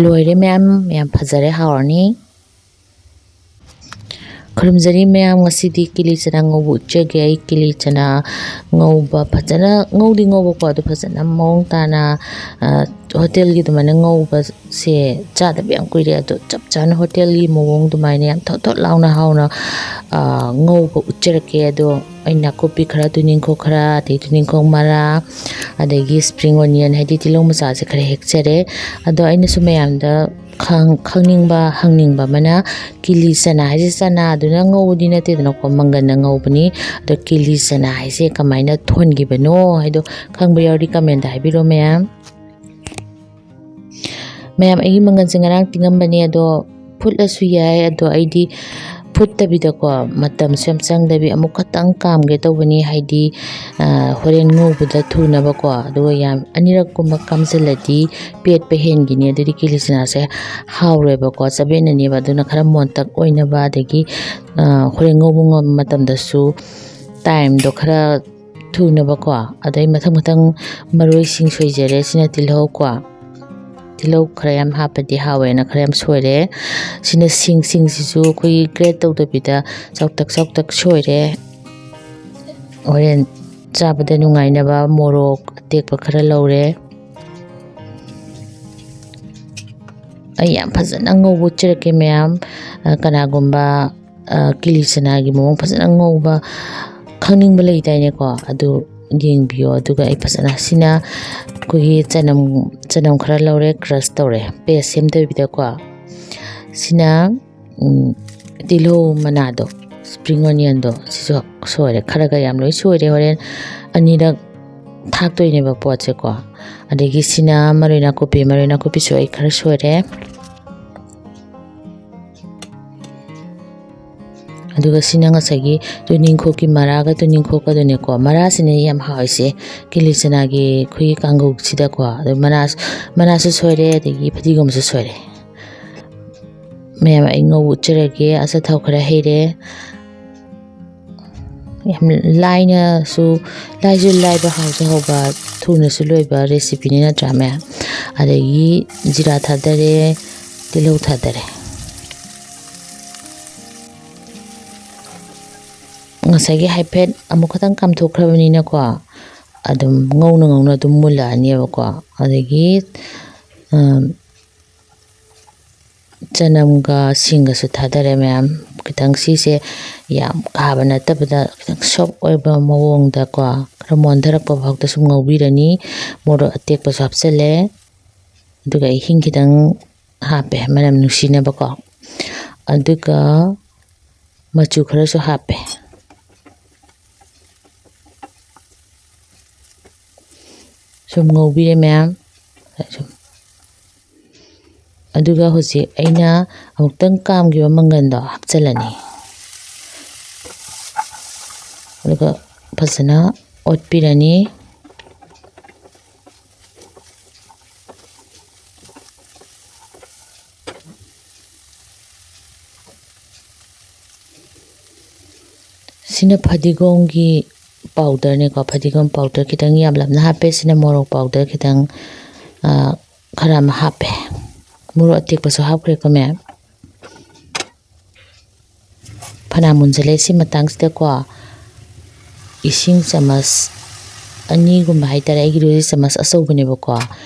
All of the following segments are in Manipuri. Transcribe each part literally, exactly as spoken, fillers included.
ꯂꯣꯏꯔꯦ ꯃꯌꯥꯝ, ꯌꯥꯝ ꯐꯖꯔꯦ, ꯍꯥꯎꯔꯅꯤ꯫ ꯈꯨꯔꯨꯝꯖꯔꯤ ꯃꯌꯥꯝ, ꯉꯁꯤꯗꯤ ꯀꯤꯂꯤ ꯆꯅꯥ ꯉꯧꯕ ꯎꯠꯆꯒꯦ꯫ ꯑꯩ ꯀꯤꯂꯤ ꯆꯅꯥ ꯉꯧꯕ ꯐꯖꯅ ꯉꯧꯗꯤ ꯉꯧꯕꯀꯣ, ꯑꯗꯨ ꯐꯖꯅ ꯃꯑꯣꯡ ꯇꯥꯅ, ꯑ, ꯍꯣꯇꯦꯜꯒꯤ ꯑꯗꯨꯃꯥꯏꯅ ꯉꯧꯕꯁꯦ ꯆꯥꯗꯕ ꯌꯥꯝ ꯀꯨꯏꯔꯦ꯫ ꯑꯗꯣ ꯆꯞ ꯆꯥꯅ ꯍꯣꯇꯦꯜꯒꯤ ꯃꯑꯣꯡ ꯑꯗꯨꯃꯥꯏꯅ ꯌꯥꯝ ꯊꯣꯠ ꯊꯣꯠ ꯂꯥꯎꯅ ꯍꯥꯎꯅ, ꯑ, ꯉꯧꯕ ꯎꯠꯆꯔꯛꯀꯦ꯫ ꯑꯗꯣ ꯑꯩ ꯅꯥꯀꯨꯞꯄꯤ ꯈꯔ, ꯇꯨꯅꯤꯡꯈꯣꯛ ꯈꯔ, ꯑꯗꯩ ꯇꯨꯅꯤꯡꯈꯣꯛ ꯃꯔꯥ, ꯑꯗꯒꯤ spring onion, ꯍꯥꯏꯗꯤ ꯇꯤꯜꯍꯧ ꯃꯆꯥꯁꯦ ꯈꯔ ꯍꯦꯛꯆꯔꯦ꯫ ꯑꯗꯣ ꯑꯩꯅꯁꯨ ꯃꯌꯥꯝꯗ ꯈꯪ-, ꯈꯪꯅꯤꯡꯕ, ꯍꯪꯅꯤꯡꯕ ꯑꯃꯅ, ꯀꯤꯂꯤ ꯆꯅꯥ ꯍꯥꯏꯁꯦ ꯆꯅꯥꯗꯨꯅ ꯉꯧꯕꯗꯤ ꯅꯠꯇꯦꯗꯅꯀꯣ, ꯃꯪꯒꯟꯅ ꯉꯧꯕꯅꯤ꯫ ꯑꯗꯣ ꯀꯤꯂꯤ ꯆꯅꯥ ꯍꯥꯏꯁꯦ ꯀꯃꯥꯏꯅ ꯊꯣꯟꯈꯤꯕꯅꯣ ꯍꯥꯏꯗꯣ ꯈꯪꯕ ꯌꯥꯎꯔꯗꯤ comment ꯍꯥꯏꯕꯤꯔꯣ ꯃꯌꯥꯝ꯫ ꯃꯌꯥꯝ, ꯑꯩꯒꯤ ꯃꯪꯒꯟꯁꯦ ꯉꯔꯥꯡ ꯇꯤꯡꯉꯝꯕꯅꯦ, ꯑꯗꯣ ꯐꯨꯠꯂꯁꯨ ꯌꯥꯏ꯫ ꯑꯗꯣ ꯑꯩꯗꯤ ꯐꯨꯠꯇꯕꯤꯗꯀꯣ, ꯃꯇꯝꯁꯨ ꯌꯥꯝ ꯆꯪꯗꯕꯤ, ꯑꯃꯨꯛ ꯈꯛꯇꯪ ꯀꯥꯝꯒꯦ ꯇꯧꯕꯅꯤ, ꯍꯥꯏꯗꯤ, ꯑ, ꯍꯣꯔꯦꯟ ꯉꯧꯕꯗ ꯊꯨꯅꯕꯀꯣ꯫ ꯑꯗꯨꯒ ꯌꯥꯝ ꯑꯅꯤꯔꯛꯀꯨꯝꯕ ꯀꯥꯝꯁꯤꯜꯂꯗꯤ ꯄꯦꯠꯄ ꯍꯦꯟꯈꯤꯅꯤ꯫ ꯑꯗꯨꯗꯤ ꯀꯤꯂꯤ ꯆꯅꯥꯁꯦ ꯍꯥꯎꯔꯣꯏꯕꯀꯣ, ꯆꯕꯦꯠꯅꯅꯦꯕ꯫ ꯑꯗꯨꯅ ꯈꯔ ꯃꯣꯟꯇꯛ ꯑꯣꯏꯅꯕ, ꯑꯗꯒꯤ, ꯑ, ꯍꯣꯔꯦꯟ ꯉꯧꯕ ꯉꯝꯕ ꯃꯇꯝꯗꯁꯨ timeꯗꯣ ꯈꯔ ꯊꯨꯅꯕꯀꯣ꯫ ꯑꯗꯩ ꯃꯊꯪ ꯃꯊꯪ ꯃꯔꯣꯏꯁꯤꯡ ꯁꯣꯏꯖꯔꯦ꯫ ꯁꯤꯅ ꯇꯤꯜꯍꯧ ꯀꯣ, ꯇꯤꯜꯍꯧ ꯈꯔ ꯌꯥꯝ ꯍꯥꯞꯄꯗꯤ ꯍꯥꯎꯋꯦꯅ ꯈꯔ ꯌꯥꯝ ꯁꯣꯏꯔꯦ꯫ ꯁꯤꯅ ꯁꯤꯡ, ꯁꯤꯡꯁꯤꯁꯨ ꯑꯩꯈꯣꯏꯒꯤ grate ꯇꯧꯗꯕꯤꯗ ꯆꯥꯎꯇꯛ ꯆꯥꯎꯇꯛ ꯁꯣꯏꯔꯦ꯫ ꯍꯣꯔꯦꯟ ꯆꯥꯕꯗ ꯅꯨꯡꯉꯥꯏꯅꯕ ꯃꯣꯔꯣꯛ ꯑꯇꯦꯛꯄ ꯈꯔ ꯂꯧꯔꯦ꯫ ꯑꯩ ꯌꯥꯝ ꯐꯖꯅ ꯉꯧꯕ ꯎꯠꯆꯔꯛꯀꯦ ꯃꯌꯥꯝ꯫ ꯑ, ꯀꯅꯥꯒꯨꯝꯕ, ꯑ, ꯀꯤꯂꯤ ꯆꯅꯥꯒꯤ ꯃꯑꯣꯡ ꯐꯖꯅ ꯉꯧꯕ ꯈꯪꯅꯤꯡꯕ ꯂꯩꯗꯥꯏꯅꯦꯀꯣ, ꯑꯗꯨ ꯌꯦꯡꯕꯤꯌꯣ꯫ ꯑꯗꯨꯒ ꯑꯩ ꯐꯖꯅ, ꯁꯤꯅ ꯑꯩꯈꯣꯏꯒꯤ ꯆꯅꯝ, ꯆꯅꯝ ꯈꯔ ꯂꯧꯔꯦ, crush ꯇꯧꯔꯦ, paste ꯁꯦꯝꯗꯕꯤꯗꯀꯣ꯫ ꯁꯤꯅ, ꯎꯝ, ꯇꯤꯜꯍꯧ ꯃꯅꯥꯗꯣ, spring onionꯗꯣ, ꯁꯤꯁꯨ ꯁꯣꯏꯔꯦ꯫ ꯈꯔꯒ ꯌꯥꯝ ꯂꯣꯏ ꯁꯣꯏꯔꯦ꯫ ꯍꯣꯔꯦꯟ ꯑꯅꯤꯔꯛ ꯊꯥꯛꯇꯣꯏꯅꯦꯕ ꯄꯣꯠꯁꯦꯀꯣ꯫ ꯑꯗꯒꯤ ꯁꯤꯅ ꯃꯔꯣꯏ ꯅꯥꯀꯨꯞꯄꯤ, ꯃꯔꯣꯏ ꯅꯥꯀꯨꯞꯄꯤꯁꯨ ꯑꯩ ꯈꯔ ꯁꯣꯏꯔꯦ꯫ ꯑꯗꯨꯒ ꯁꯤꯅ ꯉꯁꯥꯏꯒꯤ ꯇꯨꯅꯤꯡꯈꯣꯛꯀꯤ ꯃꯔꯥꯒ ꯇꯨꯅꯤꯡꯈꯣꯛꯀꯗꯨꯅꯦꯀꯣ꯫ ꯃꯔꯥꯁꯤꯅ ꯌꯥꯝ ꯍꯥꯎꯔꯤꯁꯦ ꯀꯤꯂꯤ ꯆꯅꯥꯒꯤ ꯑꯩꯈꯣꯏꯒꯤ ꯀꯥꯡꯒꯧꯁꯤꯗꯀꯣ꯫ ꯑꯗꯨ ꯃꯅꯥ, ꯃꯅꯥꯁꯨ ꯁꯣꯏꯔꯦ, ꯑꯗꯒꯤ ꯐꯗꯤꯒꯣꯝꯁꯨ ꯁꯣꯏꯔꯦ꯫ ꯃꯌꯥꯝ, ꯑꯩ ꯉꯧ ꯎꯠꯆꯔꯒꯦ꯫ ꯑꯆꯥꯊꯥꯎ ꯈꯔ ꯍꯩꯔꯦ꯫ ꯌꯥꯝ ꯂꯥꯏꯅꯁꯨ, ꯂꯥꯏꯁꯨ ꯂꯥꯏꯕ, ꯍꯥꯎꯁꯨ ꯍꯥꯎꯕ, ꯊꯨꯅꯁꯨ ꯂꯣꯏꯕ recipeꯅꯤ ꯅꯠꯇ꯭ꯔꯥ ꯃꯌꯥꯝ? ꯑꯗꯒꯤ ꯖꯤꯔꯥ ꯊꯥꯗꯔꯦ, ꯇꯤꯜꯍꯧ ꯊꯥꯗꯔꯦ꯫ ꯉꯁꯥꯏꯒꯤ ꯍꯥꯏꯐꯦꯠ ꯑꯃꯨꯛ ꯈꯛꯇꯪ ꯀꯥꯝꯊꯣꯛꯈ꯭ꯔꯕꯅꯤꯅꯀꯣ, ꯑꯗꯨꯝ ꯉꯧꯅ ꯉꯧꯅ ꯑꯗꯨꯝ ꯃꯨꯜꯂꯛꯑꯅꯦꯕꯀꯣ꯫ ꯑꯗꯒꯤ, ꯑ, ꯆꯅꯝꯒ ꯁꯤꯡꯒꯁꯨ ꯊꯥꯗꯔꯦ ꯃꯌꯥꯝ꯫ ꯈꯤꯇꯪ ꯁꯤꯁꯦ ꯌꯥꯝ ꯀꯥꯕ ꯅꯠꯇꯕꯗ ꯈꯤꯇꯪ soft ꯑꯣꯏꯕ ꯃꯑꯣꯡꯗꯀꯣ, ꯈꯔ ꯃꯣꯟꯊꯔꯛꯄ ꯐꯥꯎꯗ ꯁꯨꯝ ꯉꯧꯕꯤꯔꯅꯤ꯫ ꯃꯣꯔꯣꯛ ꯑꯇꯦꯛꯄꯁꯨ ꯍꯥꯞꯆꯜꯂꯦ꯫ ꯑꯗꯨꯒ ꯑꯩ ꯍꯤꯡ ꯈꯤꯇꯪ ꯍꯥꯞꯄꯦ, ꯃꯅꯝ ꯅꯨꯡꯁꯤꯅꯕꯀꯣ꯫ ꯑꯗꯨꯒ ꯃꯆꯨ ꯈꯔꯁꯨ ꯍꯥꯞꯄꯦ꯫ ꯁꯨꯝ ꯉꯧꯕꯤꯔꯦ ꯃꯌꯥꯝ꯫ ꯁꯨꯝ꯫ ꯑꯗꯨꯒ ꯍꯧꯖꯤꯛ ꯑꯩꯅ ꯑꯃꯨꯛꯇꯪ ꯀꯥꯝꯈꯤꯕ ꯃꯪꯒꯟꯗꯣ ꯍꯥꯞꯆꯤꯜꯂꯅꯤ꯫ ꯑꯗꯨꯒ ꯐꯖꯅ ꯑꯣꯠꯄꯤꯔꯅꯤ꯫ ꯁꯤꯅ ꯐꯗꯤꯒꯣꯝꯒꯤ powderꯅꯦꯀꯣ꯫ ꯐꯗꯤꯒꯣꯝ powder ꯈꯤꯇꯪ ꯌꯥꯝꯂꯞꯅ ꯍꯥꯞꯄꯦ꯫ ꯁꯤꯅ ꯃꯣꯔꯣꯛ powder ꯈꯤꯇꯪ, ꯑ, ꯈꯔ ꯑꯃ ꯍꯥꯞꯄꯦ꯫ ꯃꯣꯔꯣꯛ ꯑꯇꯦꯛꯄꯁꯨ ꯍꯥꯞꯈ꯭ꯔꯦꯀꯣ ꯃꯌꯥꯝ꯫ ꯐꯅꯌꯥꯝ ꯃꯨꯟꯖꯜꯂꯦ꯫ ꯁꯤ ꯃꯇꯥꯡꯁꯤꯗꯀꯣ, ꯏꯁꯤꯡ ꯆꯥꯃꯁ ꯑꯅꯤꯒꯨꯝꯕ ꯍꯥꯏꯇꯥꯔꯦ, ꯑꯩꯒꯤꯗꯨꯗꯤ ꯆꯥꯃꯁ ꯑꯆꯧꯕꯅꯦꯕꯀꯣ,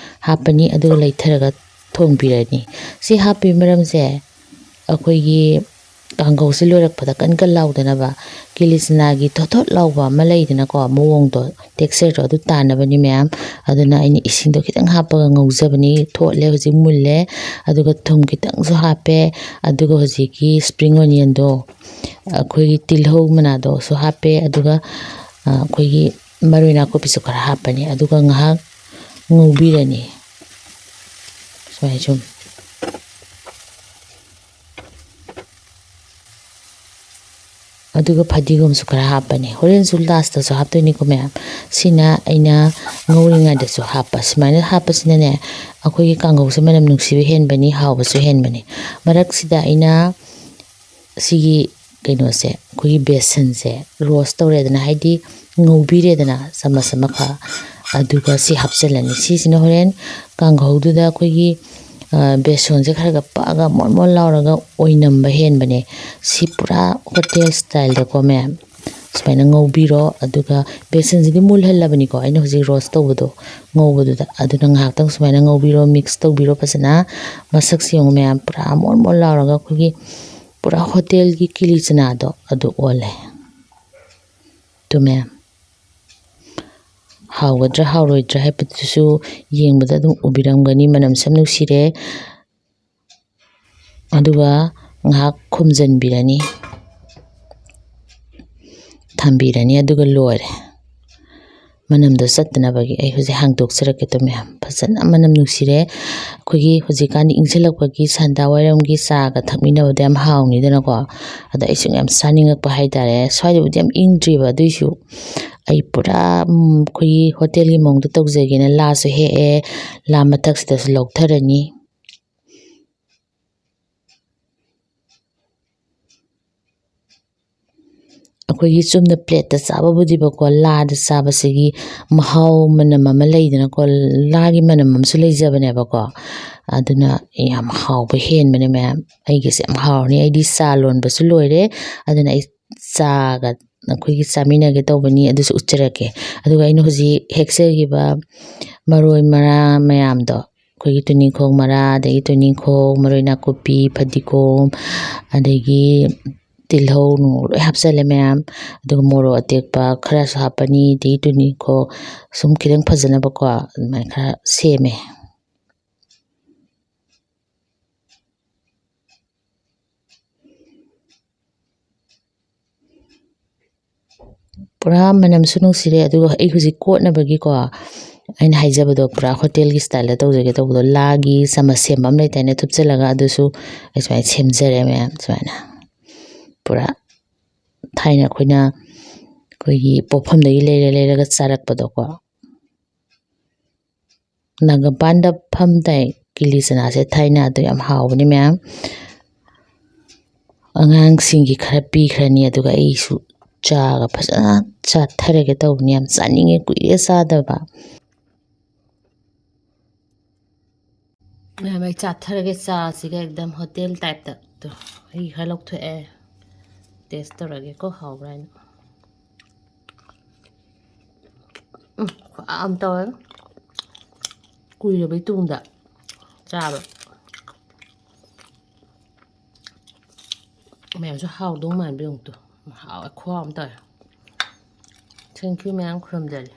ꯍꯥꯞꯄꯅꯤ꯫ ꯑꯗꯨꯒ ꯂꯩꯊꯔꯒ ꯊꯣꯡꯕꯤꯔꯅꯤ꯫ ꯁꯤ ꯍꯥꯞꯄꯒꯤ ꯃꯔꯝꯁꯦ, ꯑꯩꯈꯣꯏꯒꯤ ꯀꯥꯡꯒꯧꯁꯦ ꯂꯣꯏꯔꯛꯄꯗ ꯀꯟ ꯀꯟ ꯂꯥꯎꯗꯅꯕ, ꯀꯤꯂꯤ ꯆꯅꯥꯒꯤ ꯊꯣꯠ ꯊꯣꯠ ꯂꯥꯎꯕ ꯑꯃ ꯂꯩꯗꯅꯀꯣ, ꯃꯑꯣꯡꯗꯣ, textureꯗꯣ, ꯑꯗꯨ ꯇꯥꯅꯕꯅꯤ ꯃꯌꯥꯝ꯫ ꯑꯗꯨꯅ ꯑꯩꯅ ꯏꯁꯤꯡꯗꯣ ꯈꯤꯇꯪ ꯍꯥꯞꯄꯒ ꯉꯧꯖꯕꯅꯤ꯫ ꯊꯣꯠꯂꯦ, ꯍꯧꯖꯤꯛ ꯃꯨꯜꯂꯦ꯫ ꯑꯗꯨꯒ ꯊꯨꯝ ꯈꯤꯇꯪꯁꯨ ꯍꯥꯞꯄꯦ꯫ ꯑꯗꯨꯒ ꯍꯧꯖꯤꯛꯀꯤ spring onionꯗꯣ, ꯑꯩꯈꯣꯏꯒꯤ ꯇꯤꯜꯍꯧ ꯃꯅꯥꯗꯣꯁꯨ ꯍꯥꯞꯄꯦ꯫ ꯑꯗꯨꯒ, ꯑ, ꯑꯩꯈꯣꯏꯒꯤ ꯃꯔꯣꯏ ꯅꯥꯀꯨꯞꯄꯤꯁꯨ ꯈꯔ ꯍꯥꯞꯄꯅꯤ꯫ ꯑꯗꯨꯒ ꯉꯥꯏꯍꯥꯛ ꯉꯧꯕꯤꯔꯅꯤ꯫ ꯁꯨꯃꯥꯏꯅ ꯁꯨꯝ꯫ ꯑꯗꯨꯒ ꯐꯗꯤꯒꯣꯝꯁꯨ ꯈꯔ ꯍꯥꯞꯄꯅꯤ꯫ ꯍꯣꯔꯦꯟꯁꯨ lastꯇꯁꯨ ꯍꯥꯞꯇꯣꯏꯅꯤꯀꯣ ꯃꯌꯥꯝ꯫ ꯁꯤꯅ ꯑꯩꯅ ꯉꯧꯔꯤꯉꯩꯗꯁꯨ ꯍꯥꯞꯄ꯫ ꯁꯨꯃꯥꯏꯅ ꯍꯥꯞꯄꯁꯤꯅꯅꯦ, ꯑꯩꯈꯣꯏꯒꯤ ꯀꯥꯡꯒꯧꯁꯦ ꯃꯅꯝ ꯅꯨꯡꯁꯤꯕ ꯍꯦꯟꯕꯅꯤ, ꯍꯥꯎꯕꯁꯨ ꯍꯦꯟꯕꯅꯤ꯫ ꯃꯔꯛꯁꯤꯗ ꯑꯩꯅ ꯁꯤꯒꯤ ꯀꯩꯅꯣꯁꯦ, ꯑꯩꯈꯣꯏꯒꯤ ꯕꯦꯁꯟꯁꯦ ꯔꯣꯁ ꯇꯧꯔꯦꯗꯅ, ꯍꯥꯏꯗꯤ ꯉꯧꯕꯤꯔꯦꯗꯅ ꯆꯥꯃꯁ ꯑꯃꯈꯛ, ꯑꯗꯨꯒ ꯁꯤ ꯍꯥꯞꯆꯤꯜꯂꯅꯤ꯫ ꯁꯤꯁꯤꯅ ꯍꯣꯔꯦꯟ ꯀꯥꯡꯍꯧꯗꯨꯗ ꯑꯩꯈꯣꯏꯒꯤ, ꯑ, ꯕꯦꯁꯣꯟꯁꯦ ꯈꯔ ꯈꯔ ꯄꯛꯑꯒ ꯃꯣꯟ ꯃꯣꯟ ꯂꯥꯎꯔꯒ ꯑꯣꯏꯅꯝꯕ ꯍꯦꯟꯕꯅꯦ꯫ ꯁꯤ ꯄꯨꯔꯥ ꯍꯣꯇꯦꯜ ꯁ꯭ꯇꯥꯏꯜꯗꯀꯣ ꯃꯌꯥꯝ ꯁꯨꯃꯥꯏꯅ ꯉꯧꯕꯤꯔꯣ꯫ ꯑꯗꯨꯒ ꯕꯦꯁꯟꯁꯤꯗꯤ ꯃꯨꯜꯍꯜꯂꯕꯅꯤꯀꯣ, ꯑꯩꯅ ꯍꯧꯖꯤꯛ ꯔꯣꯁ ꯇꯧꯕꯗꯣ, ꯉꯧꯕꯗꯨꯗ꯫ ꯑꯗꯨꯅ ꯉꯥꯏꯍꯥꯛꯇꯪ ꯁꯨꯃꯥꯏꯅ ꯉꯧꯕꯤꯔꯣ, ꯃꯤꯛꯁ ꯇꯧꯕꯤꯔꯣ ꯐꯖꯅ꯫ ꯃꯁꯛꯁꯦ ꯌꯦꯡꯉꯨ ꯃꯌꯥꯝ, ꯄꯨꯔꯥ ꯃꯣꯟ ꯃꯣꯟ ꯂꯥꯎꯔꯒ ꯑꯩꯈꯣꯏꯒꯤ ꯄꯨꯔꯥ ꯍꯣꯇꯦꯜꯒꯤ ꯀꯤꯂꯤ ꯆꯅꯥꯗꯣ ꯑꯗꯨ ꯑꯣꯜꯂꯦ꯫ ꯑꯗꯨ ꯃꯌꯥꯝ, ꯍꯥꯎꯒꯗ꯭ꯔꯥ ꯍꯥꯎꯔꯣꯏꯗ꯭ꯔꯥ ꯍꯥꯏꯕꯗꯨꯁꯨ ꯌꯦꯡꯕꯗ ꯑꯗꯨꯝ ꯎꯕꯤꯔꯝꯒꯅꯤ꯫ ꯃꯅꯝꯁꯨ ꯌꯥꯝ ꯅꯨꯡꯁꯤꯔꯦ꯫ ꯑꯗꯨꯒ ꯉꯥꯏꯍꯥꯛ ꯈꯨꯝꯖꯤꯟꯕꯤꯔꯅꯤ, ꯊꯝꯕꯤꯔꯅꯤ, ꯑꯗꯨꯒ ꯂꯣꯏꯔꯦ꯫ ꯃꯅꯝꯗꯣ ꯆꯠꯇꯅꯕꯒꯤ ꯑꯩ ꯍꯧꯖꯤꯛ ꯍꯥꯡꯗꯣꯛꯆꯔꯛꯀꯦ꯫ ꯑꯗꯨ ꯃꯌꯥꯝ, ꯐꯖꯅ ꯃꯅꯝ ꯅꯨꯡꯁꯤꯔꯦ꯫ ꯑꯩꯈꯣꯏꯒꯤ ꯍꯧꯖꯤꯛꯀꯥꯟꯗꯤ ꯏꯪꯁꯤꯜꯂꯛꯄꯒꯤ ꯁꯟꯗꯥ ꯋꯥꯏꯔꯝꯒꯤ ꯆꯥꯒ ꯊꯛꯃꯤꯟꯅꯕꯗ ꯌꯥꯝ ꯍꯥꯎꯅꯤꯗꯅꯀꯣ꯫ ꯑꯗ ꯑꯩꯁꯨ ꯌꯥꯝ ꯆꯥꯅꯤꯡꯉꯛꯄ ꯍꯥꯏꯇꯥꯔꯦ꯫ ꯁ꯭ꯋꯥꯏꯗꯕꯨꯗꯤ ꯌꯥꯝ ꯏꯪꯗ꯭ꯔꯤꯕ, ꯑꯗꯨꯏꯁꯨ ꯑꯩ ꯄꯨꯔꯥ, ꯎꯝ, ꯑꯩꯈꯣꯏꯒꯤ ꯍꯣꯇꯦꯜꯒꯤ ꯃꯑꯣꯡꯗ ꯇꯧꯖꯒꯦꯅ ꯂꯥꯁꯨ ꯍꯦꯛꯑꯦ, ꯂꯥ ꯃꯊꯛꯁꯤꯗꯁꯨ ꯂꯧꯊꯔꯅꯤ꯫ ꯑꯩꯈꯣꯏꯒꯤ ꯆꯨꯝꯅ ꯄ꯭ꯂꯦꯠꯇ ꯆꯥꯕꯕꯨꯗꯤꯕꯀꯣ, ꯂꯥꯗ ꯆꯥꯕꯁꯤꯒꯤ ꯃꯍꯥꯎ ꯃꯅꯝ ꯑꯃ ꯂꯩꯗꯅꯀꯣ, ꯂꯥꯒꯤ ꯃꯅꯝ ꯑꯃꯁꯨ ꯂꯩꯖꯕꯅꯦꯕꯀꯣ꯫ ꯑꯗꯨꯅ ꯌꯥꯝ ꯍꯥꯎꯕ ꯍꯦꯟꯕꯅꯦ ꯃꯌꯥꯝ꯫ ꯑꯩꯒꯤꯁꯦ ꯌꯥꯝ ꯍꯥꯎꯔꯅꯤ꯫ ꯑꯩꯗꯤ ꯆꯥ ꯂꯣꯟꯕꯁꯨ ꯂꯣꯏꯔꯦ꯫ ꯑꯗꯨꯅ ꯑꯩ ꯆꯥꯒ ꯑꯩꯈꯣꯏꯒꯤ ꯆꯥꯃꯤꯟꯅꯒꯦ ꯇꯧꯕꯅꯤ, ꯑꯗꯨꯁꯨ ꯎꯠꯆꯔꯛꯀꯦ꯫ ꯑꯗꯨꯒ ꯑꯩꯅ ꯍꯧꯖꯤꯛ ꯍꯦꯛꯆꯈꯤꯕ ꯃꯔꯣꯏ ꯃꯔꯥꯡ ꯃꯌꯥꯝꯗꯣ, ꯑꯩꯈꯣꯏꯒꯤ ꯇꯨꯅꯤꯡꯈꯣꯛ ꯃꯔꯥ, ꯑꯗꯒꯤ ꯇꯨꯅꯤꯡꯈꯣꯛ, ꯃꯔꯣꯏ ꯅꯥꯀꯨꯞꯄꯤ, ꯐꯗꯤꯒꯣꯝ, ꯑꯗꯒꯤ ꯇꯤꯜꯍꯧ ꯅꯨꯡ ꯂꯣꯏ ꯍꯥꯞꯆꯜꯂꯦ ꯃꯌꯥꯝ꯫ ꯑꯗꯨꯒ ꯃꯣꯔꯣꯛ ꯑꯇꯦꯛꯄ ꯈꯔꯁꯨ ꯍꯥꯞꯄꯅꯤ, ꯑꯗꯒꯤ ꯇꯨꯅꯤꯡꯈꯣꯛ ꯁꯨꯝ ꯈꯤꯇꯪ ꯐꯖꯅꯕꯀꯣ, ꯑꯗꯨꯃꯥꯏꯅ ꯈꯔ ꯁꯦꯝꯃꯦ꯫ ꯄꯨꯔꯥ ꯃꯅꯝꯁꯨ ꯅꯨꯡꯁꯤꯔꯦ꯫ ꯑꯗꯨꯒ ꯑꯩ ꯍꯧꯖꯤꯛ ꯀꯣꯠꯅꯕꯒꯤꯀꯣ, ꯑꯩꯅ ꯍꯥꯏꯖꯕꯗꯣ, ꯄꯨꯔꯥ ꯍꯣꯇꯦꯜꯒꯤ ꯁ꯭ꯇꯥꯏꯜꯗ ꯇꯧꯖꯒꯦ ꯇꯧꯕꯗꯣ, ꯂꯥꯒꯤ ꯆꯥꯃꯁ ꯁꯦꯝꯕ ꯑꯃ ꯂꯩꯇꯥꯏꯅꯦ, ꯊꯨꯞꯆꯜꯂꯒ, ꯑꯗꯨꯁꯨ ꯑꯩ ꯁꯨꯃꯥꯏꯅ ꯁꯦꯝꯖꯔꯦ ꯃꯌꯥꯝ꯫ ꯁꯨꯃꯥꯏꯅ ꯄꯨꯔꯥ ꯊꯥꯏꯅ ꯑꯩꯈꯣꯏꯅ, ꯑꯩꯈꯣꯏꯒꯤ ꯄꯣꯠꯐꯝꯗꯒꯤ ꯂꯩꯔ ꯂꯩꯔꯒ ꯆꯥꯔꯛꯄꯗꯣꯀꯣ꯫ ꯅꯥꯒꯥꯄꯥꯟꯗ ꯐꯝ ꯇꯥꯏ ꯀꯤꯂꯤ ꯆꯅꯥꯁꯦ, ꯊꯥꯏꯅ ꯑꯗꯨ ꯌꯥꯝ ꯍꯥꯎꯕꯅꯦ ꯃꯌꯥꯝ꯫ ꯑꯉꯥꯡꯁꯤꯡꯒꯤ ꯈꯔ ꯄꯤꯈ꯭ꯔꯅꯤ, ꯑꯗꯨꯒ ꯑꯩꯁꯨ ꯆꯥꯒ ꯐꯖꯅ ꯆꯥꯊꯔꯒꯦ ꯇꯧꯕꯅꯤ꯫ ꯌꯥꯝ ꯆꯥꯅꯤꯡꯉꯦ, ꯀꯨꯏꯔꯦ ꯆꯥꯗꯕ꯫ ꯃꯌꯥꯝ, ꯑꯩ ꯆꯥꯊꯔꯒꯦ ꯆꯥꯁꯤꯒ ꯑꯦꯛꯗꯝ ꯍꯣꯇꯦꯜ ꯇꯥꯏꯞꯇ꯫ ꯇꯨ, ꯑꯩ ꯈꯔ ꯂꯧꯊꯣꯛꯑꯦ, ꯇꯦꯁ ꯇꯧꯔꯒꯦꯀꯣ, ꯍꯥꯎꯕ꯭ꯔꯥ ꯍꯥꯏꯅ꯫ ꯎꯝ, ꯈꯨꯍꯥꯎ ꯑꯃ ꯇꯧꯋꯦ꯫ ꯀꯨꯏꯔꯕꯩ ꯇꯨꯡꯗ ꯆꯥꯕ꯫ ꯃꯌꯥꯝꯁꯨ ꯍꯥꯎꯗꯧ ꯃꯥꯟꯕ ꯌꯦꯡꯉꯨ ꯇꯨ꯫ ꯍꯥꯎꯋꯦ, ꯈꯨꯍꯥꯎ ꯑꯃ ꯇꯧꯋꯦ꯫ Thank you ꯃꯌꯥꯝ, ꯈꯨꯔꯨꯝꯖꯔꯤ꯫